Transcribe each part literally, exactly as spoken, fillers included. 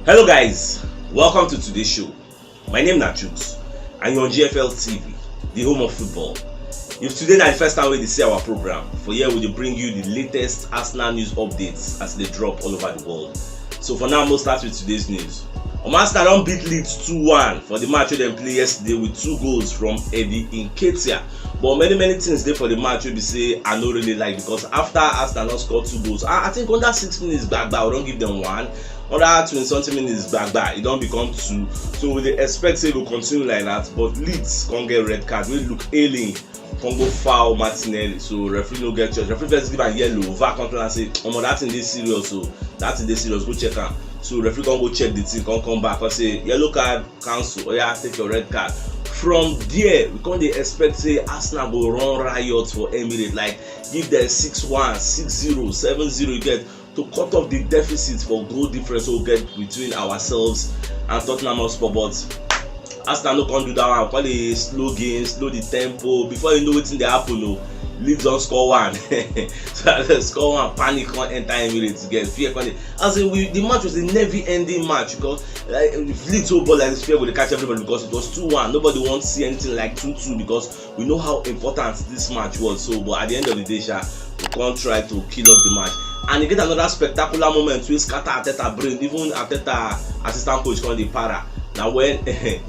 Hello guys, welcome to today's show. My name na Chuks and you're on G F L T V, the home of football. If today na the first time wey you dey see our program, for here we dey bring you the latest Arsenal news updates as they drop all over the world. So for now, we'll start with today's news. Um, Arsenal don beat Leeds two one for the match wey dem play yesterday with two goals from Eddie Nketiah. But many many things dey for the match wey be say I no really like, because after Arsenal don score two goals, I, I think under six minutes back, back, we don give them one. Under twenty something minutes back, back, e don become two. So we dey expect say e go continue like that, but Leeds come get red card wey Luke Ayling come go foul Martinelli. So referee no get choice. Referee first give am yellow, V A R come tell am say, "Omo, that thing dey serious o, that thing dey serious, go check am." So referee come go check the thing, come come back, come say, "Yellow card cancel, oya, take your red card." From there, we come dey expect say Arsenal go run riot for Emirates, like, give them six one, six zero, seven zero, you get, to cut off the deficit for goal difference wey we get between ourselves and Tottenham Hotspur. But Arsenal no come do that one, come dey slow game, slow the tempo. Before you know wetin dey happen o, Leeds don score one. So as dem score one, panic come enter Emirates, you get, fear come dey. As in, we, the match was a never-ending match, because, like, if Leeds hold ball like this, fear go dey catch everybody, because it was two one. Nobody wants to see anything like two two, because we know how important this match was. So, but at the end of the day, sha, we come try to kill off the match. And e get another spectacular moment wey scatter Arteta brain, even Arteta assistant coach come dey para. Na when, eh,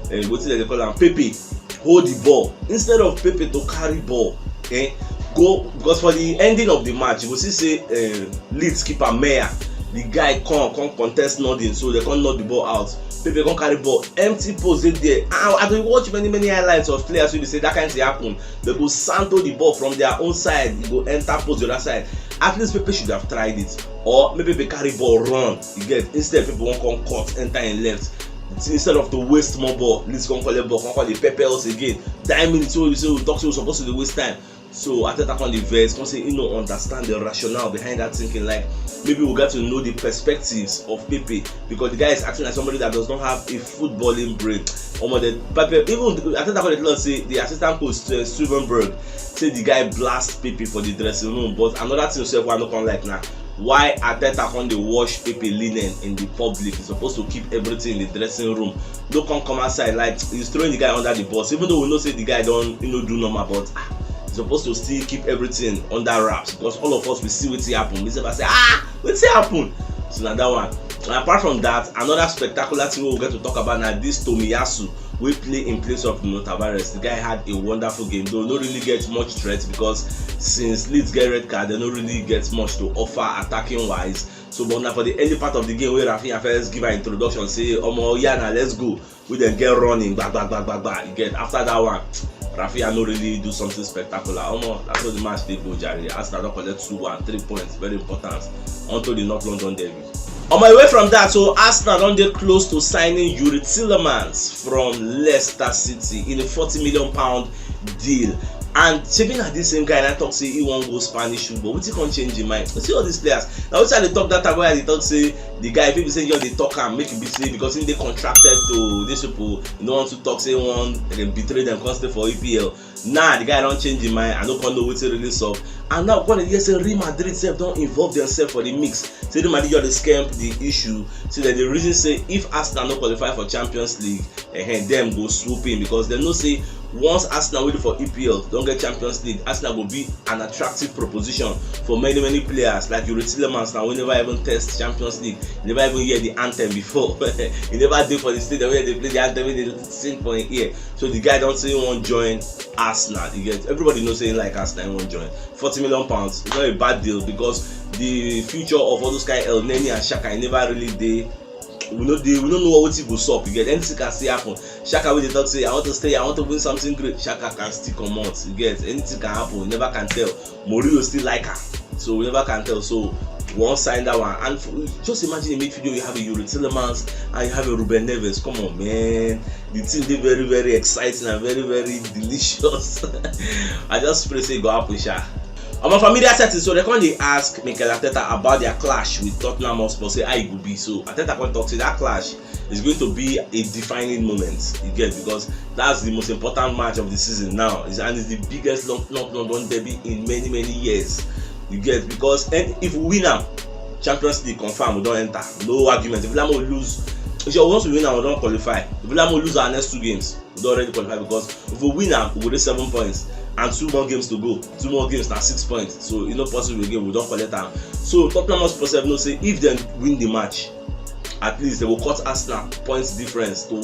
wetin dem dey call am, Pepe hold the ball. Instead of Pepe to carry ball, eh, go, because for the ending of the match, you go see say, eh, Leeds keeper Meyer, the guy come, come contest nothing, so they come knock the ball out. Pepe come carry ball, empty post dey there. I, I dey watch many many highlights of players wey be say that kind thing happen. They go santo the ball from their own side, e go enter post the other side. At least Pepe should have tried it, or maybe Pepe carry ball run. You get, instead Pepe wan come cut enter im left. Instead of to waste more ball, Leeds come collect ball, come call the Pepe us again. That minute wey we say we talk say we suppose to dey waste time. So Arteta come dey vex, come say he no understand the rationale behind that thinking. Like, maybe we got to know the perspectives of Pepe, because the guy is acting like somebody that does not have a footballing brain. Omo, the Pepe, even Arteta come dey tell us say the assistant coach, uh, Stevenberg, say the guy blast Pepe for the dressing room. But another thing sef wey I no come like na why Arteta come dey wash Pepe linen in the public. He's supposed to keep everything in the dressing room. No come come outside, like, he's throwing the guy under the bus. Even though we know say the guy don, you know, do normal, but, ah, he's supposed to still keep everything under wraps, because all of us, we see wetin happen. We sef say, "Ah, wetin happen?" So na that one. And apart from that, another spectacular thing wey we get to talk about na this Tomiyasu wey play in place of Nuno Tavares. The guy had a wonderful game, though no really get much threat, because since Leeds get red card, they no really get much to offer attacking wise. So, but na for the early part of the game wey Rafinha first give an introduction, say, "Omo, yeah, now let's go." We then get running, gba gba gba gba gba. You get, after that one, Rafinha no really do something spectacular. Omo, that's how the match dey go, jare. Arsenal don collect two one, three points, very important, onto the North London derby. Omo, away from that, so Arsenal don dey close to signing Youri Tielemans from Leicester City in a forty million pound deal. And shebi na this same guy na talk say he wan go Spanish football. Wetin come change him mind? See all these players. Na wetin I dey talk that time wey I dey talk say the guy, if he be say he just dey talk am, make e be say because he dey contracted to these people, he no want to talk say he wan, eh, betray them, come stay for E P L. Now the guy don change him mind. I no come know wetin really sup. And now we come dey hear say Real Madrid sef don involve themselves for the mix. Say Real Madrid just dey scamp the issue. Say dem dey reason say if Arsenal no qualify for Champions League, eh, dem go swoop in, because dem know say once Arsenal win for E P L, don get Champions League, Arsenal go be an attractive proposition for many many players. Like Youri Tielemans now, wey never even test Champions League, never even hear the anthem before. He never dey for the stadium where they play the anthem, wey they sing for him ear. So the guy don say he wan join Arsenal. You get, everybody know say he like Arsenal, he wan join. Forty million pounds, it's not a bad deal, because the future of all those kind Elneny and Xhaka, e never really dey. We no dey, we no know wetin go sup. You get, anything can still happen. Xhaka wey dey talk say, "I want to stay, I want to win something great." Xhaka can still comot. You get, anything can happen. You never can tell. Mourinho still like am, so we never can tell. So we wan sign that one. And for, just imagine a midfield, you have a Youri Tielemans and you have a Ruben Neves. Come on, man. The thing dey very very exciting and very very delicious. I just pray say e go happen, sha. On my familiar setting, so they come dey ask Mikel Arteta about their clash with Tottenham Hotspur, say how e go be. So Arteta come talk say that clash is going to be a defining moment, you get, because that's the most important match of the season now, is, and it's the biggest Lon-, North London derby in many many years, you get, because, and if we win am, Champions League confirm, we don enter. No argument. If Villa Mo lose, if you once we win am, we don qualify. If Villa Mo lose our next two games, we don already qualify because if we win am, we go dey seven points and two more games to go. Two more games na six points. So e no possible again. We don collect am. So Tottenham Hotspur sef know say if dem win the match, at least they will cut Arsenal points difference to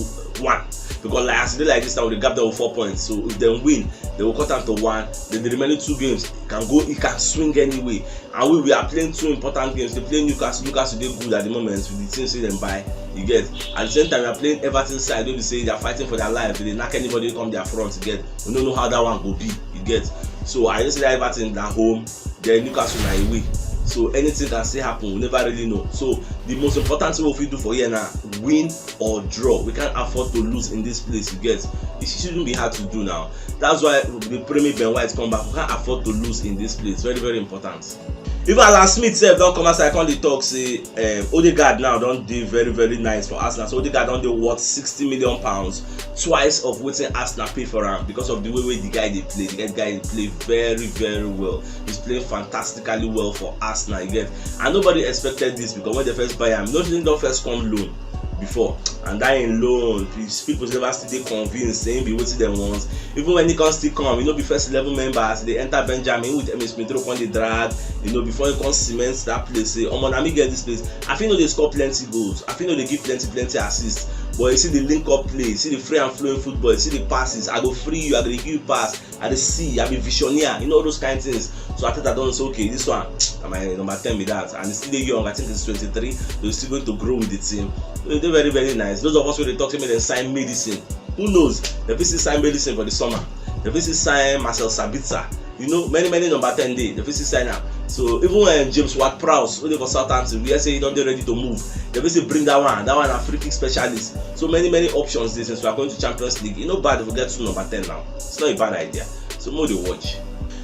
one, because like as e dey like this now, the gap dem with four points. So if dem win, they will cut am to one. Then the remaining two games can go, e can swing anyway. And we, we are playing two important games. They play Newcastle. Newcastle dey good at the moment with the things wey dem buy. You get? At the same time, we are playing Everton side wey be say they are fighting for their life. They dey knack anybody wey come their front. You get? We no know how that one go be. You get? So I just say that Everton na home, then Newcastle na away. So anything can still happen. We never really know. So the most important thing we fit do for here na win or draw. We can't afford to lose in this place. You get? It shouldn't be hard to do now. That's why we pray make Ben White come back. We can't afford to lose in this place. Very, very important. Even Alan Smith sef don come outside come dey talk say um, Odegaard now don dey very, very nice for Arsenal. So Odegaard don dey worth sixty million pounds, twice of wetin Arsenal pay for am because of the way wey the guy dey play. The guy, guy dey play very, very well. He's playing fantastically well for Arsenal. You get? And nobody expected this because when they first buy am, you know, he don first come loan before, and that in loan, people never still dey convinced say him be wetin dem want. Even when he come still come, you know, be first eleven members, they enter Benjamin with Emil Smith Rowe come dey drag, you know, before he come cement that place. Say, omo, na me get this place. I fit no dey score plenty goals, I fit no dey give plenty, plenty assists, but you see the link up play, you see the free and flowing football, you see the passes. I go free you, I go dey give you pass. I dey see, I be visionaire, you know, all those kind of things. So Arteta don say, okay, this one na my number ten be that, and he's still dey young. I think he's twenty-three, so he's still going to grow with the team. So e dey very, very nice. Those of us wey dey talk say make dem sign Maddison, who knows? Dem fit still sign Maddison for the summer. Dem fit still sign Marcel Sabitzer. You know, many, many number ten dey. Dem fit still sign am. So even um, James Ward-Prowse, wey dey for Southampton, we hear say he don dey ready to move. Dem fit still bring that one. That one na free kick specialist. So many, many options dey since we are going to Champions League. E no bad if we get two number ten now. It's not a bad idea. So make we dey watch.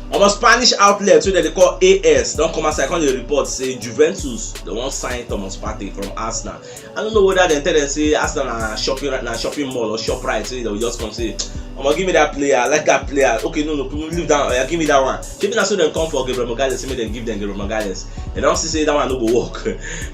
Omo, Spanish outlet wey dem dey call A S don come outside come dey report say Juventus, dem wan sign Thomas Partey from Arsenal. I no know whether dem tell dem say Arsenal na shopping, na shopping mall or Shoprite, say dem go just come say, omo, give me that player, I like that player. Okay, no, no, leave that, oya, give me that one. Shebi na so dem come for Gabriel Magalhaes, say make dem give dem Gabriel Magalhaes. Dem don see say that one no go work.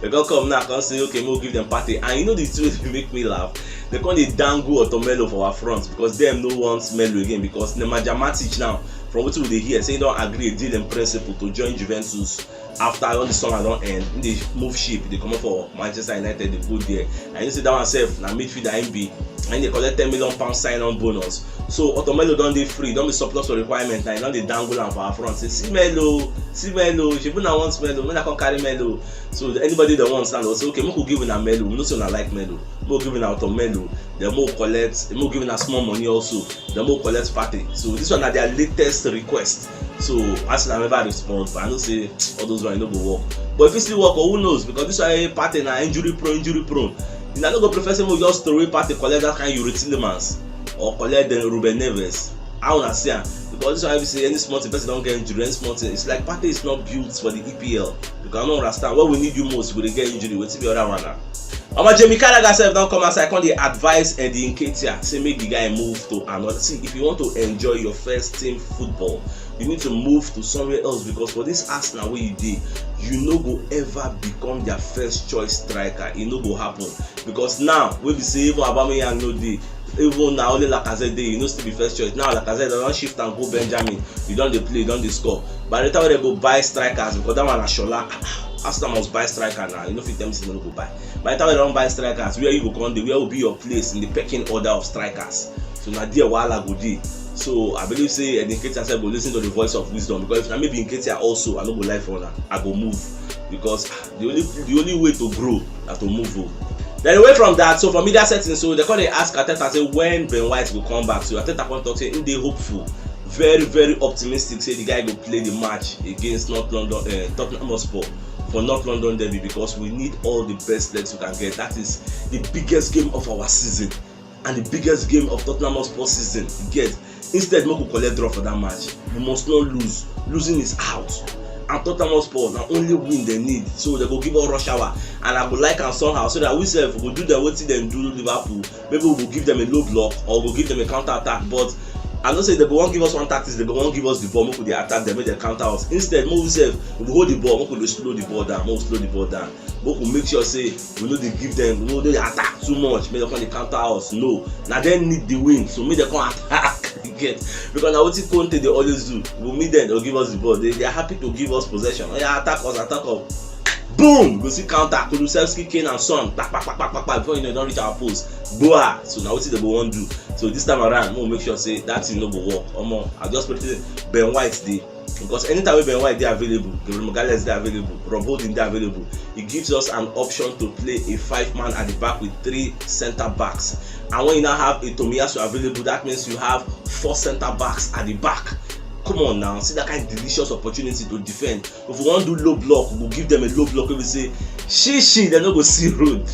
Dem come come now come say, okay, make we give dem Partey. And you know the thing wey dey make me laugh? Dem come dey dangle Otomelo for our front because dem no want Melo again, because Nemanja Matic now, from wetin we dey hear, say he don agree a deal in principle to join Juventus after all the summer don end. He dey move ship, he dey comot for Manchester United, dey go there. And you know say that one sef na midfielder him be, and he dey collect ten million pound sign-on bonus. So Otomelo don dey free, don be surplus to requirement, now he don dey dangle am for our front, say, see Melo, see Melo, shebi una want Melo, make una come carry Melo. So anybody dem want now, dem say, okay, make we give una Melo, we know say una like Melo, make we give una Otomelo, then make we collect, make we give una small money also, then make we collect Partey. So this one na their latest request. So Arsenal never respond, but I know say all those one no go work. But if e still work, oh, who knows? Because this one, eh, Partey na injury prone, injury prone. Una no go prefer say make we just throw away Partey, collect that kind Youri Tielemans, or collect then Ruben Neves? How una see am? Because this one, if you say any small thing, person don get injury, any small thing, it's like Partey is not built for the E P L. Because I don't understand, what we need you most, we dey get injury, wetin be other one na? Omo, Jamie Carragher sef don come outside, come dey advise Eddie Nketiah, say make the guy move to another. See, if you want to enjoy your first team football, you need to move to somewhere else, because for this Arsenal wey you dey, you no go ever become their first choice striker. E no go happen, because now wey be say even Aubameyang no dey, even na only Lacazette dey, you no still be first choice. Now Lacazette don shift and go Benjamin, you don dey play, you don dey score. By the time wey dem go buy strikers, because that one na Shola, Arsenal must buy striker now. You no fit tell me say dem no go buy. By the time wey dem don buy strikers, where you go come dey? Where will be your place in the pecking order of strikers? So na there wahala go dey. So I believe say Eddie Nketiah sef go listen to the voice of wisdom, because if na me be Nketiah also, I no go lie for una, I go move, because the only, the only way to grow na to move o. Then away from that, so for media settings, so dem come dey ask Arteta say when Ben White go come back. So Arteta come talk say he dey hopeful, very, very optimistic, say the guy go play the match against North London, uh, Tottenham Hotspur for North London derby, because we need all the best players we can get. That is the biggest game of our season and the biggest game of Tottenham Hotspur season. You get? Instead, make we collect draw for that match. We must not lose. Losing is out. And Tottenham Hotspur na only win dem need. So dem go give us rush hour. And I go like am somehow, so that we sef go do dem wetin dem do Liverpool. Maybe we go give dem a low block or we go give dem a counter attack. But I know say dem go wan give us one tactics, dem go wan give us the ball, make we dey attack dem, make dem counter us. Instead, make we sef, we go hold the ball, make we dey slow the ball down, make we slow the ball down. Make we make sure say we no dey give dem, we no dey attack too much, make dem come dey counter us. No, na dem need the win, so make dem come attack. You get? Because na wetin Conte dey always do. We meet dem, dem go give us the ball. They, they are happy to give us possession. Oya, attack us, attack us. Boom! Go see counter. Kulusevski, Kane and Son. Kpa, kpa, kpa, kpa, kpa, kpa. Before you know, don reach our post. Boa! So na wetin dem go wan do. So this time around, make we make sure say that thing no go work. Omo, I just pray say Ben White dey. Because anytime wey Ben White dey available, Gabriel Magalhaes dey available, Rob Holding dey available, it gives us an option to play a five man at the back with three centre backs. And when you now have a Tomiyasu available, that means you have four centre backs at the back. Come on now, see that kind of delicious opportunity to defend. If we wan do low block, we go give them a low block wey be say, she, she, dem no go see road.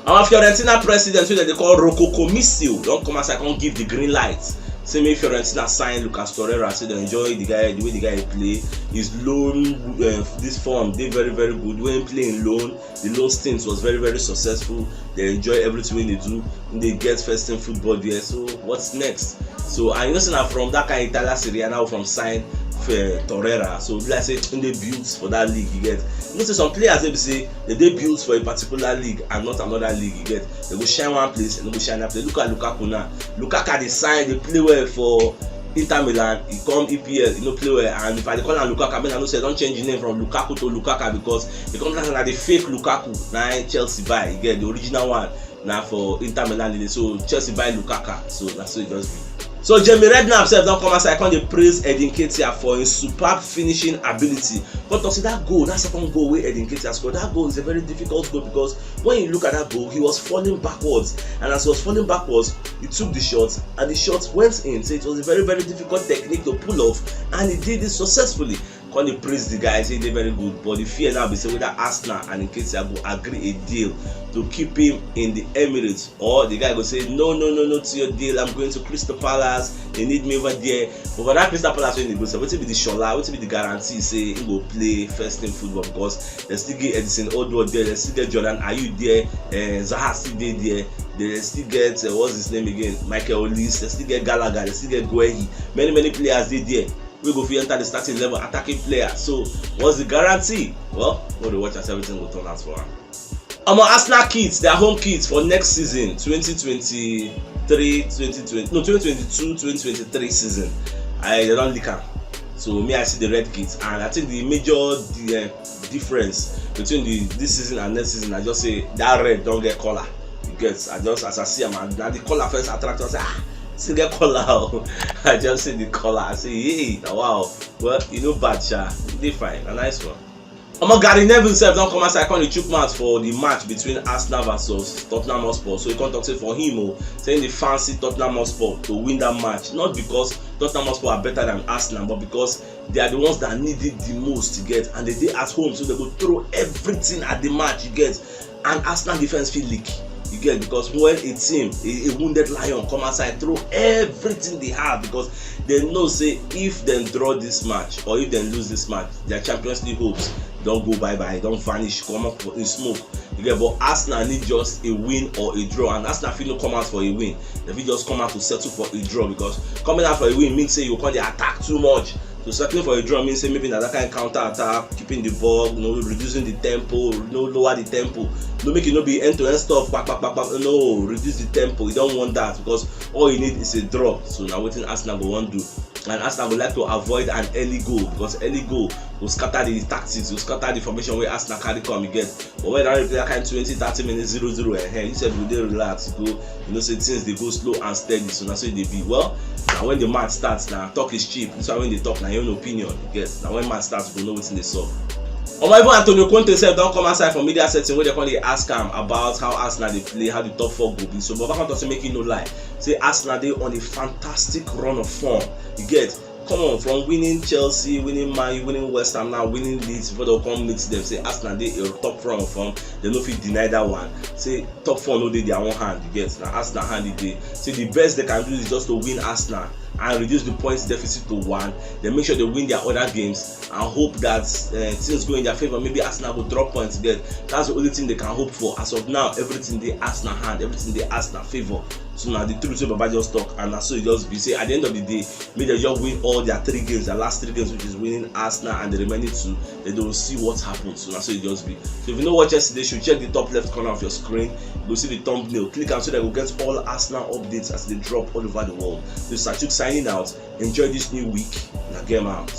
Our Fiorentina president, wey dem dey call Rocco Commisso, don come outside, come give the green light. Say make Fiorentina sign Lucas Torreira. Say dem enjoy the guy, the way the guy play. His loan, uh, this form dey very, very good. When playing loan, the loan stint was very, very successful. They enjoy everything wey they do. They get first team football there. So what's next? So I know say na from that kind Italian Serie A now from sign for Torreira. So be like say dem dey built for that league, you get. You know say some players, they be say they dey built for a particular league and not another league, you get. They go shine one place, they go shine that place. Look at Lukaku now. Lukaku dey sign, dey play well for Inter Milan. He come E P L, he no play well. And if I dey call am Lukaku, I mean, I know say dem don change the name from Lukaku to Lukaku because he come like na the fake Lukaku na Chelsea buy, you get, the original one na for Inter Milan e dey. So Chelsea buy Lukaku, so na so e just be. So Jamie Redknapp sef don come outside, come dey praise Eddie Nketiah for his superb finishing ability. Come talk say that goal, that second goal wey Eddie Nketiah score, that goal is a very difficult goal because when you look at that goal, he was falling backwards, and as he was falling backwards, he took the shot and the shot went in. So it was a very, very difficult technique to pull off, and he did it successfully. Come dey praise the guy, say he dey very good, but the fear now be say whether Arsenal and Nketiah go agree a deal to keep him in the Emirates, or the guy go say, "No, no, no, no to your deal. I'm going to Crystal Palace. They need me over there." But for that Crystal Palace wey he go, so wetin be the shola? Wetin be the guarantee say he go play first team football? Because they still get Edison Odoi there, they still get Jordan Ayew there, uh, Zaha still dey there, they still get, uh, what's his name again, Michael Olise, they still get Gallagher, they still get Guehi. Many, many players dey there wey go fit enter the starting eleven, attacking player. So what's the guarantee? Well, we dey watch as everything go turn out for am. Omo, Arsenal kits, their home kits for next season, twenty twenty-three, twenty twenty, no, twenty twenty-two, twenty twenty-three season. I, they don leak am. So me, I see the red kits, and I think the major, the, uh, difference between the, this season and next season, I just say that red don get color. You get? I just, as I see am, and na the color first attract me. I say, "Ah, still get color o." I just see the color. I say, "Hey, na wow." Well, e no bad sha. E dey fine. A nice one. Omo, Gary Neville sef don come outside, come dey chook mouth for the match between Arsenal versus Tottenham Hotspur. So he come talk say for him o, say he dey fancy Tottenham Hotspur to win that match. Not because Tottenham Hotspur are better than Arsenal, but because they are the ones that need it the most, you get, and they dey at home, so they go throw everything at the match, you get. And Arsenal defense fit leak, you get, because when a team, a, a wounded lion come outside, throw everything they have, because they know say if dem draw this match or if dem lose this match, their Champions League hopes don go bye bye, don vanish, come up in smoke. You get, but Arsenal need just a win or a draw, and Arsenal fit no come out for a win. They fit just come out to settle for a draw, because coming out for a win means say you come dey attack too much. So settling for a draw means say maybe na that kind counter attack, keeping the ball, you know, reducing the tempo, you know, lower the tempo. No, make it no be end to end stuff, kpa, kpa, kpa, kpa. No, reduce the tempo. You don't want that, because all you need is a draw. So now wetin Arsenal go wan do. And Arsenal go like to avoid an early goal, because early goal go scatter the tactics, go scatter the formation wey Arsenal carry come, you get. But when you play that kind twenty, thirty minutes zero zero, eh, eh, you sef go dey relax, go, you know say things dey go slow and steady. So na so e dey be. Well, na when the match starts, na talk is cheap. This one wey dey talk na your own opinion, you get. Na when match starts, you go know wetin dey sup. Omo, even Antonio Conte sef don come outside for media setting wey dem come dey ask am about how Arsenal dey play, how the top four go be. So Baba come talk say make he no lie, say Arsenal dey on a fantastic run of form. You get, come on, from winning Chelsea, winning Man U, winning West Ham, now winning Leeds, before dem come meet dem, say Arsenal dey a top form of form. Dem no fit deny that one. Say top four no dey their own hand, you get, na Arsenal hand e dey. Say the best they can do is just to win Arsenal and reduce the points deficit to one. Then make sure they win their other games and hope that, uh, things go in their favour. Maybe Arsenal go drop points, get. That's the only thing they can hope for. As of now, everything dey Arsenal hand, everything dey Arsenal favour. So na the truth wey Baba just talk, and na so e just be. Say at the end of the day, make dem just win all their three games, their last three games, which is winning Arsenal and the remaining two. Then they will see what happens. So na so e just be. So if you no watch yesterday show, check the top left corner of your screen. You go see the thumbnail. Click am so that you go get all Arsenal updates as they drop all over the world. So Sachuk signing out. Enjoy this new week. Na game out.